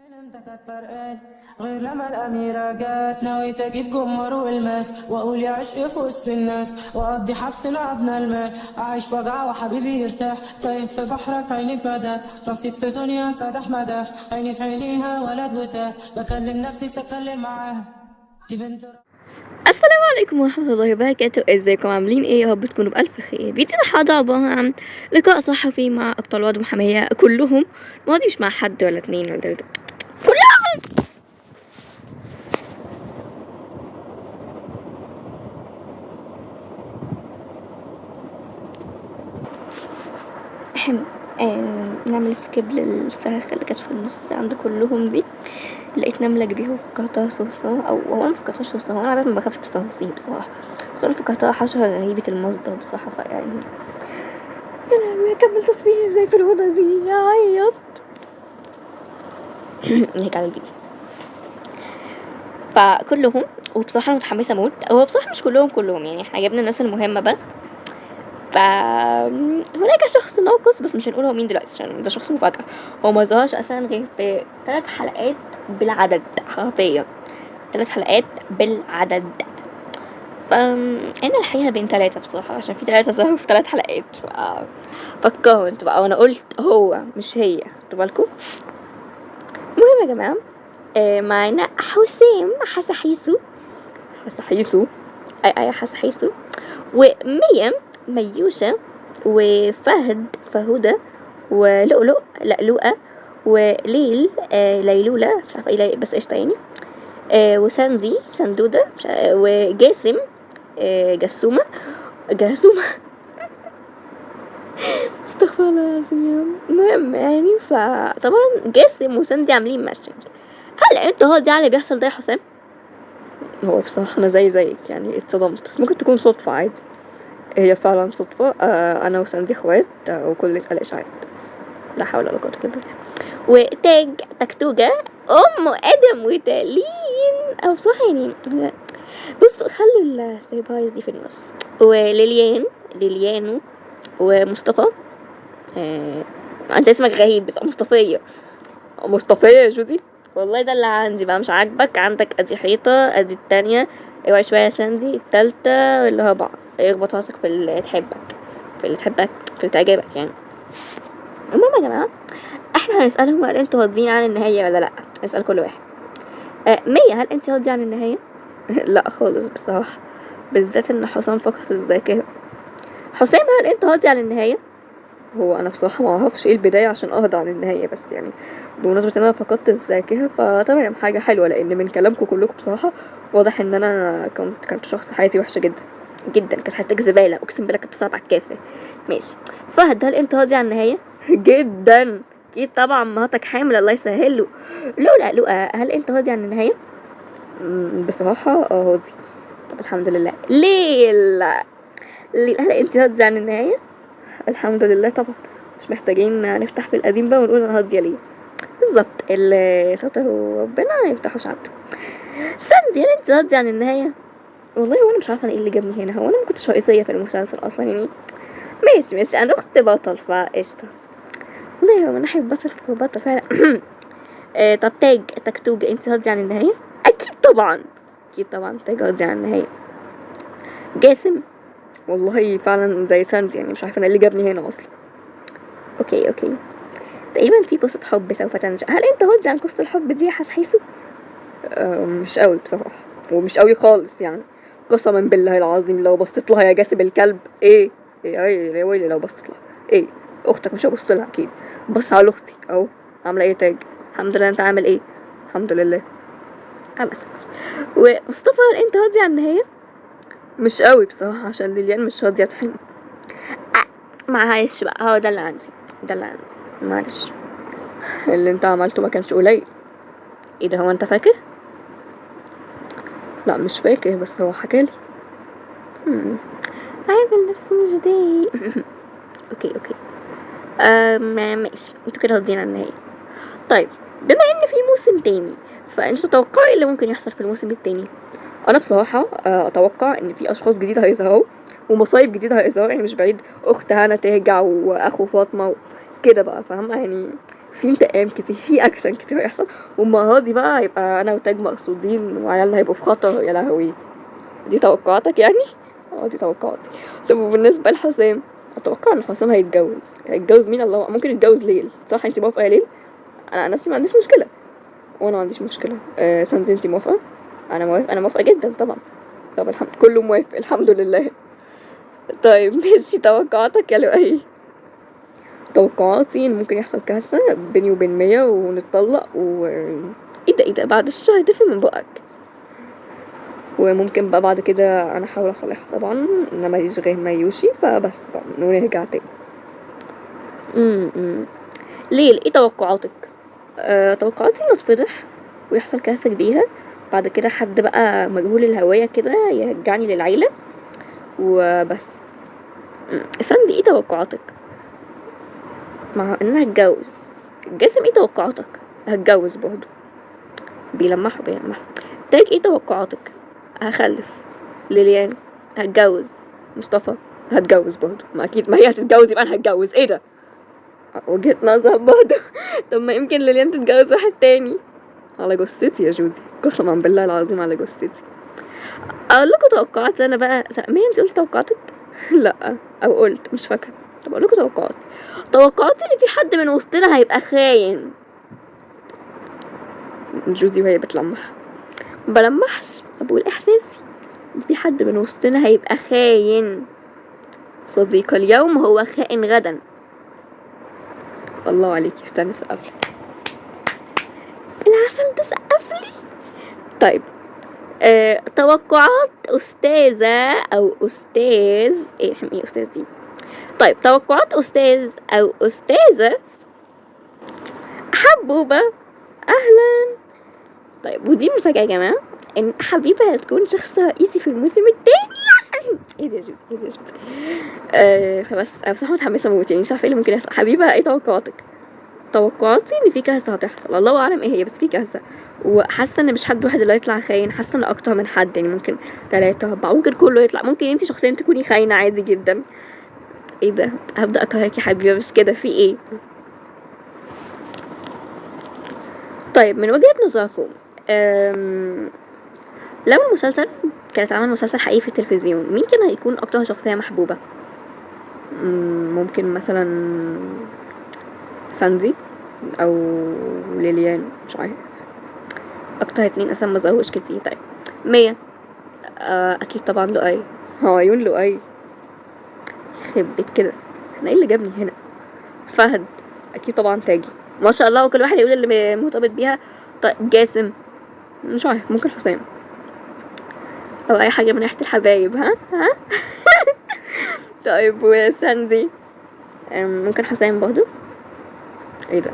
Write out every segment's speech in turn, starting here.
انت كانت فرقان غير لما الأميرة جات، نويت أجيب جمر والماس وأقول يا عشق في وسط الناس، وأقضي حبسنا أبنى المال، أعيش وجع وحبيبي يرتاح. طيب في بحرك عيني في مدى، رصيد في دنيا سدح مدى، عيني في عينيها ولد وتاه، بكلم نفسي أتكلم معاها دي بنت. السلام عليكم ورحمة الله وبركاته. ازيكم عاملين ايه؟ يا رب تكونوا بألف خير. فيديو النهارده عبارة عن لقاء صحفي مع ابطال وعد محامية كلهم، الماضي مش مع حد ولا اتنين ولا تلاتة، كلهم. نعمل skip للصرخة اللي كانت في النص عند كلهم دي. لقيت نملة كبيرة وفكرتها صرصار، أو هو أنا مفكرتهاش صرصار، هو أنا عادة ما بخافش من الصراصير بصراحة، بس أنا فكرتها حشرة غريبة المصدر بصراحة. فيعني يا لهوي أكمل تصوير ازاي في الأوضة دي؟ يا عيط. نرجع للفيديو. فكلهم، وبصراحة أنا متحمسة موت. هو بصراحة مش كلهم يعني، احنا جبنا الناس المهمة بس. هناك شخص ناقص بس مش هنقول هو مين دلوقتي عشان ده شخص مفاجأة. هو ما ظهرش أصلا غير في 3 حلقات بالعدد، حرفيا 3 حلقات بالعدد. أنا الحقيقة بين 3 بصراحة، عشان في 3 ظهروا في 3 حلقات. فكروا انتوا بقى، وأنا قلت هو مش هي، خدتوا بالكم. المهم يا جماعة، معانا حسام حسحيسو، حسحيسو، أي حسحيسو، ومية ميوشة، وفهد فهودة، ولؤلؤ لؤلؤة، وليل، ليلولة مش عارفة ايه بس قشطة يعني، وساندي سندودة، مش عارفة، وجاسم، جسومة، جاسومة. استغفر الله العظيم يا رب. المهم فطبعا جاسم وساندي عاملين matching. هل انت هو دي على اللي بيحصل ده يا حسام؟ هو بصراحة أنا زيك اتصدمت، بس ممكن تكون صدفة عادي. هي فعلا صدفة. أنا وساندي اخوات، وكل اللي اتقال إشاعات. لا حول ولا قوة إلا بالله. وتاج تكتوجة أم آدم وتالين، أو بصراحة بصوا خلوا ال surprise دي في النص. وليليان، ليليانو، ومصطفى. أنت اسمك غريب بس مصطفية، مصطفية يا جودي والله ده اللي عندي بقى، مش عاجبك؟ عندك ادي حيطة، ادي التانية، اوعي شوية يا ساندي، التالتة اللي هو بقى اخبط راسك في اللي تحبك، في اللي تحبك، في اللي تعجبك يعني. المهم يا جماعة احنا هنسألهم هل انتوا راضيين عن النهاية ولا لأ. نسأل كل واحد. مية، هل انت راضية عن النهاية؟ لا خالص بصراحة، بالذات ان حسام فقد الذاكرة. حسام هل انت راضي عن النهاية؟ هو انا بصراحة ما اعرفش ايه البداية عشان ارضى عن النهاية، بس بمناسبة ان انا فقدت الذاكرة فتمام، حاجة حلوة، لان من كلامكم كلكم بصراحة واضح ان انا كنت شخص حياتي وحشة جدا جدا، كانت حياتك زبالة، اقسم بالله كنت صعب على الكافر. ماشي. فهد هل انت راضي عن النهاية؟ جدا اكيد طبعا، مراتك حامل الله يسهله. لولا لؤى هل انت راضي عن النهاية؟ بصراحة راضي. طب الحمد لله. ليل، ليل هل انت راضي عن النهاية؟ الحمد لله طبعا، مش محتاجين نفتح في القديم بقى ونقول انا راضية ليه. بالظبط، اللي ستره ربنا يفتحوش عبده. ساندي هل انت راضية عن النهاية؟ والله هو انا مش عارفة انا ايه اللي جابني هنا، هو انا ما كنتش رئيسية في المسلسل اصلا يعني. ماشي ماشي، انا اخت بطل فقشطة. والله هو انا احب بطل فهو بطل فعلا. طب تاج تكتوج انت راضية عن النهاية؟ اكيد طبعا، اكيد طبعا تاج راضية عن النهاية. جاسم والله فعلا زي ساندي يعني، مش عارفة انا ايه اللي جابني هنا اصلا. okay okay، تقريبا في قصة حب سوف تنشأ. هل انت راضي عن قصة الحب دي يا حسحيسو؟ مش قوي بصراحة، ومش قوي خالص يعني، قسما بالله العظيم لو بصيت لها يا جاسم الكلب، ايه ايه ايه يا ويلي لو بصيت لها، ايه اختك مش هبص لها اكيد، بص على اختي اهو عاملة ايه تاج؟ الحمد لله. انت عامل ايه؟ الحمد لله. عبس. ومصطفى هل انت راضي عن النهاية؟ مش قوي بصراحة، عشان ليليان مش راضية تحن. معلش بقى، هو ده اللي عندي، ده اللي عندي، معلش. اللي انت عملته ما كانش قليل. ايه ده، هو انت فاكر؟ لا مش فاكر، بس هو حكالي. عامل نفسه مش ضايق. okay okay، ماشي، انتوا كده راضيين عن النهاية. طيب بما ان في موسم تاني، فانتوا تتوقعوا ايه اللي ممكن يحصل في الموسم التاني؟ انا بصراحة، اتوقع ان في اشخاص جديدة هيظهروا ومصايب جديدة هيظهروا، يعني مش بعيد اخت هنا ترجع واخو فاطمة كده بقى، فاهمة يعني؟ في انتقام كتير، في اكشن كتير هيحصل. والمرة دي بقى هيبقى انا وتاج مقصودين وعيالنا هيبقوا في خطر. يا لهوي، دي توقعاتك يعني؟ اه دي توقعاتي. طب وبالنسبة لحسام، اتوقع ان حسام هيتجوز. هيتجوز مين؟ الله، ممكن يتجوز ليل، صح؟ انت موافقة يا ليل؟ انا عن نفسي ما عنديش مشكلة. وانا ما عنديش مشكلة. ساندي انت موافقة؟ انا موافقة، انا موافقة جدا طبعا. طب الحمد، كله موافق الحمد لله. طيب ماشي، توقعاتك يا لؤي؟ توقعاتي ان ممكن يحصل كارثة بيني وبين ميا ونتطلق و ايه ده، ايه ده، بعد الشهر تفي من بقك. وممكن بقى بعد كده انا احاول اصالحها طبعا، انا ماليش غير مايوشي، فبس بقى ونرجع تاني. ليه؟ ايه توقعاتك؟ توقعاتي انه اتفضح ويحصل كارثة كبيرة، بعد كده حد بقى مجهول الهوية كده يرجعني للعيلة وبس. ساندي ايه توقعاتك؟ مع ان انا هتجوز. جاسم ايه توقعاتك؟ هتجوز برضه. بيلمحوا بيلمحوا. تاج ايه توقعاتك؟ هخلف. ليليان هتجوز. مصطفى هتجوز برضه، ما اكيد، ما هي هتتجوز يبقى انا هتجوز. ايه ده، وجهة نظر برضه. طب ما يمكن ليليان تتجوز واحد تاني. على جثتي يا جودي، قسما بالله العظيم على جثتي. اقول لكم توقعاتي انا بقى. مين انت قلت توقعاتك؟ لا، او قلت مش فاكره. طب اقول لكم توقعاتي. توقعاتي ان في حد من وسطنا هيبقى خاين. جودي وهي بتلمح، بلمحش، بقول احساسي، في حد من وسطنا هيبقى خاين. صديق اليوم هو خائن غدا. الله عليكي، استني سقفلك العسل ده، سقفلي. طيب توقعات أستاذة أو أستاذ، إيه إيه أستاذ دي؟ طيب توقعات أستاذ أو أستاذة حبوبة. أهلا. طيب ودي مفاجأة يا جماعة، إن حبيبة هتكون شخص رئيسي في الموسم التاني. ايه ده يا جودي، ايه ده يا جودي؟ فبس انا بصراحة متحمسة موت، يعني مش عارفة ايه اللي ممكن يحصل. حبيبة ايه توقعاتك؟ توقعاتي ان في كارثة هتحصل، الله اعلم ايه هي، بس في كارثة. وحاسة ان مش حد واحد اللي هيطلع خاين، حاسة ان اكتر من حد، يعني ممكن 3 4، ممكن كله يطلع، ممكن انتي شخصيا تكوني خاينة عادي جدا. ايه ده، هبدأ اكرهك يا حبيبة، مش كده، في ايه؟ طيب من وجهة نظركم، لو المسلسل كان اتعمل مسلسل حقيقي في التلفزيون، مين كان هيكون اكتر شخصية محبوبة؟ ممكن مثلا ساندي او ليليان، مش عارف، اكتر اتنين اصلا ما ظهروش كتير. طيب ميا، اكيد طبعا لؤي. هو عيون لؤي يخرب بيت كده، احنا ايه اللي جابني هنا؟ فهد اكيد طبعا تاجي، ما شاء الله، وكل واحد يقول اللي مرتبط بيها. طيب جاسم، مش عارف، ممكن حسام او اي حاجة من ناحية الحبايب. ها ها. طيب وساندي، ممكن حسام برضو. ايه ده،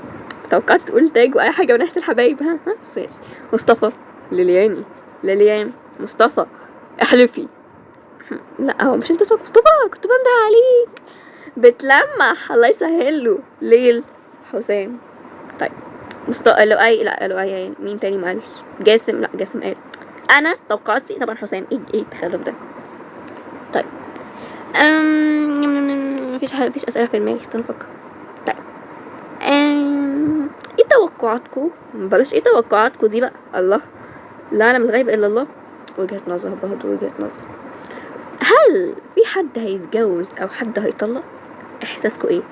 توقعت تقول تاج واي حاجة من ناحية الحبايب. ها ها، ماشي. مصطفى، ليلياني، ليليان، مصطفى، احلفي. لا هو مش انت اسمك مصطفى، كنت بنده عليك، بتلمح، الله يسهله. ليل، حسام. طيب مصطفى، لؤي، لا لؤي مين تاني ما قالش؟ جاسم، لا جاسم قال. انا توقعاتي طبعا حسام. ايه التخلف ده؟ طيب مفيش حاجة، مفيش اسئلة في دماغي، استنى افكر. طيب ايه توقعاتكم؟ بلاش ايه توقعاتكم دي بقى، الله لا اعلم الغيب الا الله. وجهة نظر برضه، وجهة نظر. هل في حد هيتجوز او حد هيطلق؟ احساسكم ايه؟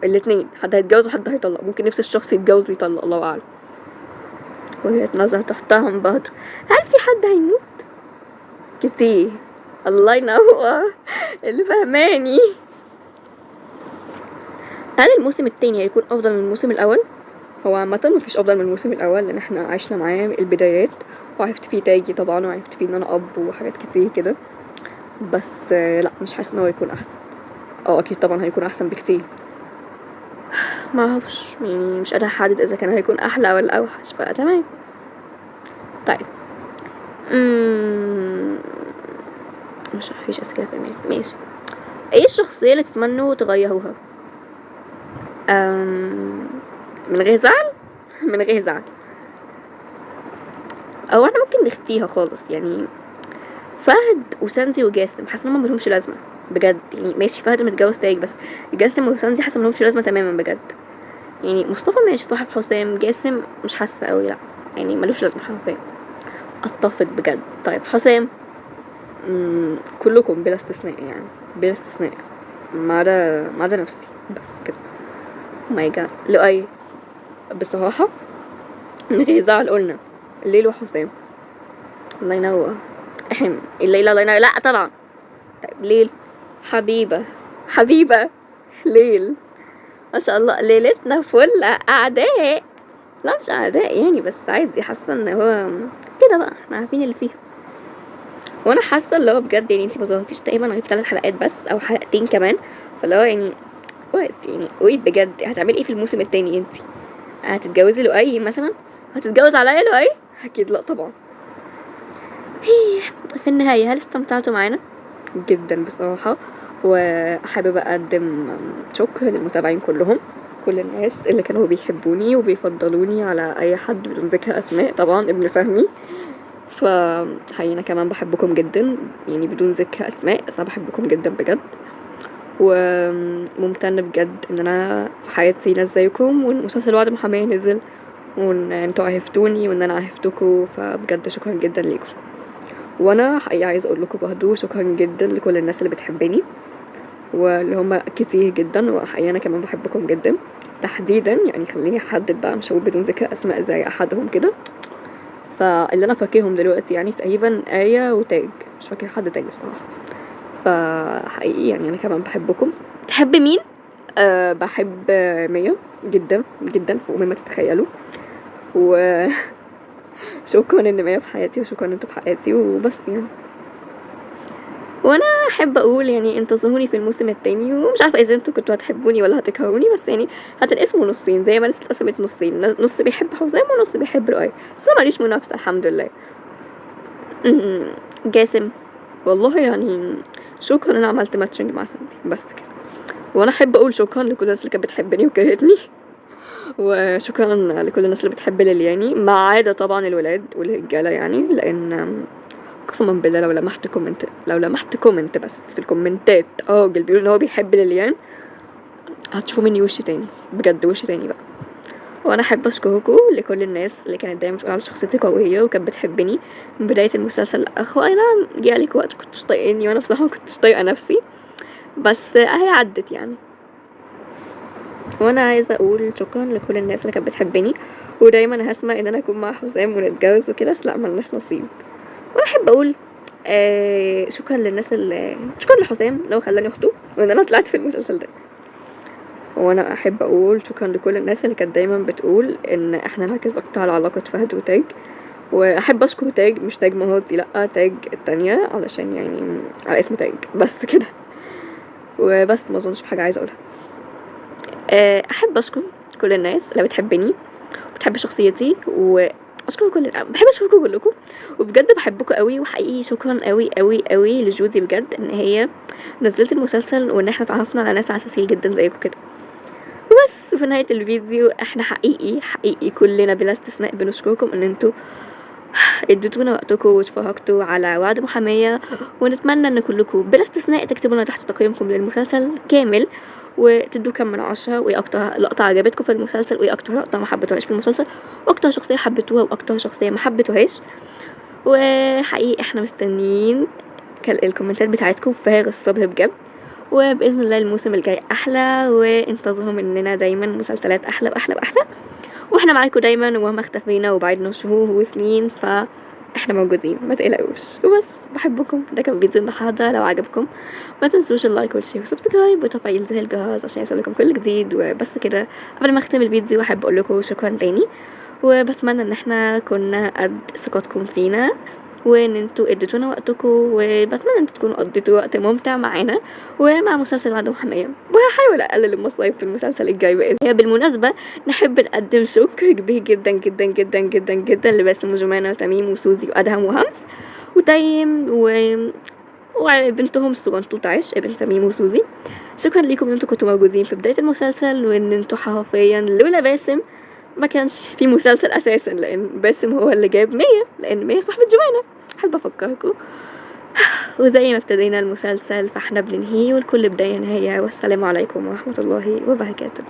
الاتنين، حد هيتجوز وحد هيطلق، ممكن نفس الشخص يتجوز ويطلق، الله اعلم. وجهة نظر تحتهم برضه. هل في حد هيموت؟ كتير، الله ينور اللي فهماني. هل الموسم التاني هيكون افضل من الموسم الاول؟ هو عامة مفيش افضل من الموسم الاول، لان احنا عشنا معاه البدايات، وعرفت فيه تاجي طبعا، وعرفت فيه ان انا اب وحاجات كتير كده، بس لا مش حاسه ان هو يكون احسن. اكيد طبعا هيكون احسن بكتير، ما اعرفش يعني، مش قادرة احدد اذا كان هيكون احلى ولا اوحش، فتمام. طيب مش عارفه فيش اسئلة في دماغي. ماشي، ايه الشخصية اللي تتمنوا تغيروها؟ من غير زعل؟ من غير زعل، او احنا ممكن نخفيها خالص يعني. فهد وساندي وجاسم حاسه ان هم ملهمش لازمه بجد، يعني ماشي فهد متجوز تاج، بس جاسم وساندي حاسه ملهمش لازمه تماما بجد. يعني مصطفى ماشي صاحب حسام، جاسم مش حاسه قوي، لا يعني ملوش لازمه حرفيا. اتفق بجد. طيب حسام، كلكم بلا استثناء يعني، بلا استثناء، ما عدا نفسي بس كده. my God. لؤي بصراحة من غير زعل قلنا الليل وحسام. الله ينور. احم الليلة الله ينور. لا طبعا. طيب ليل، حبيبة حبيبة ليل، ما شاء الله ليلتنا فل. اعداء، لا مش اعداء يعني، بس عادي، حاسه ان هو كده بقى، احنا عارفين اللي فيها. وانا حاسه اللي هو بجد يعني انتي ما ظهرتيش تقريبا غير في 3 حلقات بس او حلقتين كمان، فاللي هو يعني وقت يعني wait بجد هتعملي ايه في الموسم التاني؟ انتي هتتجوزي لؤي مثلا؟ هتتجوز عليا لؤي؟ اكيد لا طبعا. في النهاية هل استمتعتوا معانا؟ جدا بصراحة. وحابب اقدم شكر للمتابعين كلهم، كل الناس اللي كانوا بيحبوني وبيفضلوني على اي حد بدون ذكر اسماء، طبعا ابن فهمي. فحقيقي انا كمان بحبكم جدا يعني بدون ذكر اسماء، بس انا بحبكم جدا بجد، وممتنة بجد ان انا في حياتي ناس زيكم، وان مسلسل وعد محامية نزل، وان انتوا عرفتوني وان انا عرفتكم، فبجد شكرا جدا ليكم. وانا حقيقي عايزه اقول لكم برضه شكرا جدا لكل الناس اللي بتحبني واللي هم كتير جدا، وحقيقي انا كمان بحبكم جدا. تحديدا يعني خليني احدد بقى، مش هقول بدون ذكر اسماء زي احدهم كده، فاللي انا فاكرهم دلوقتي يعني تقريبا آية وتاج، مش فاكر حد تاني بصراحة. فحقيقي يعني انا كمان بحبكم. تحب مين؟ بحب ميا جدا جدا فوق مما تتخيلوا، و شكرا ان ميا في حياتي، وشكرا ان انتوا في حياتي، وبس يعني. وانا احب اقول يعني انتظروني في الموسم التاني، ومش عارفه اذا انتوا كنتوا هتحبوني ولا هتكرهوني، بس يعني هتنقسموا نصين زي ما الناس اتقسمت نصين، نص بيحب حسام ونص بيحب لؤي، بس انا ماليش منافسه الحمد لله. جاسم والله يعني شكرا ان انا عملت matching مع ساندي، بس كده. وانا احب اقول شكرا لكل الناس اللي كانت بتحبني وكرهتني، وشكرا لكل الناس اللي بتحب ليلياني، ما عدا طبعا الولاد والرجاله يعني، لان قسما بالله لو لمحت comment، لو لمحت comment بس في الكومنتات راجل بيقول ان هو بيحب ليليان، هتشوفوا مني وش تاني بجد، وش تاني بقى. وانا احب اشكركم لكل الناس اللي كانت دايما بتقول على شخصيتي قوية وكانت بتحبني من بداية المسلسل لاخره. اي نعم جه عليك وقت كنتش طايقاني، وانا بصراحة ما كنتش طايقة نفسي، بس اهي عدت يعني. وانا عايزه اقول شكرا لكل الناس اللي كانت بتحبني، ودايما هسمع ان انا اكون مع حسام ونتجوز وكده، بس لا ملناش نصيب. وانا احب اقول شكرا للناس اللي، شكرا لحسام لو خلاني اخته وان انا طلعت في المسلسل ده. وانا احب اقول شكرا لكل الناس اللي كانت دايما بتقول ان احنا نركز اكتر على علاقة فهد وتاج. واحب اشكر تاج، مش تاج مهاتي، لا تاج التانية، علشان يعني على اسم تاج بس كده. وبس ما اظنش في حاجة عايزه اقولها. احب اشكر كل الناس اللي بتحبني وبتحب شخصيتي، واشكر كل، بحب اشكركم كلكم، وبجد بحبكم قوي. وحقيقي شكرا قوي قوي قوي لجودي بجد ان هي نزلت المسلسل، وان احنا اتعرفنا على ناس عساسيل جدا زيكم كده. وبس في نهاية الفيديو احنا حقيقي حقيقي كلنا بلا استثناء بنشكركم ان انتوا اديتونا وقتكم واتفرجتوا على وعد محامية، ونتمنى ان كلكم بلا استثناء تكتبوا لنا تحت تقييمكم للمسلسل كامل، وتدوا كم من 10، وايه اكتر لقطة عجبتكم في المسلسل، وايه اكتر لقطة ما حبيتوهاش في المسلسل، واكتر شخصية حبيتوها واكتر شخصية ما حبيتوهاش. وحقيقي احنا مستنيين الكومنتات بتاعتكم بفارغ الصبر بجد، وباذن الله الموسم الجاي احلى، وانتظروا مننا دايما مسلسلات احلى واحلى واحلى، واحنا معاكم دايما ومهما اختفينا وبعدنا شهور وسنين فاحنا موجودين ما تقلقوش. وبس بحبكم، ده كان فيديو النهارده، لو عجبكم ما تنسوش ال like وال share وال subscribe وتفعيل زر الجرس عشان يوصلكم كل جديد. وبس كده قبل ما اختم الفيديو احب اقول لكم شكرا تاني، وبتمنى ان احنا كنا قد ثقتكم فينا، وان انتوا اديتونا وقتكم، وبتمنى ان انتوا تكونوا قضيتوا وقت ممتع معانا ومع مسلسل وعد محامية. وهحاول اقلل المصايب في المسلسل الجاي باذن الله. بالمناسبة نحب نقدم شكر كبير جدا جدا جدا جدا جدا لباسم وجمانة وتميم وسوزي وادهم وهمس وتيم وبنتهم الصغنطوطة عش ابن تميم وسوزي. شكرا ليكم ان انتوا كنتوا موجودين في بداية المسلسل، وان انتوا حرفيا لولا باسم ما كانش في مسلسل اساسا، لان باسم هو اللي جاب 100، لان 100 صاحبة جمانة. احب افكركم. وزي ما ابتدينا المسلسل فاحنا بننهيه، والكل بداية نهاية. والسلام عليكم ورحمة الله وبركاته.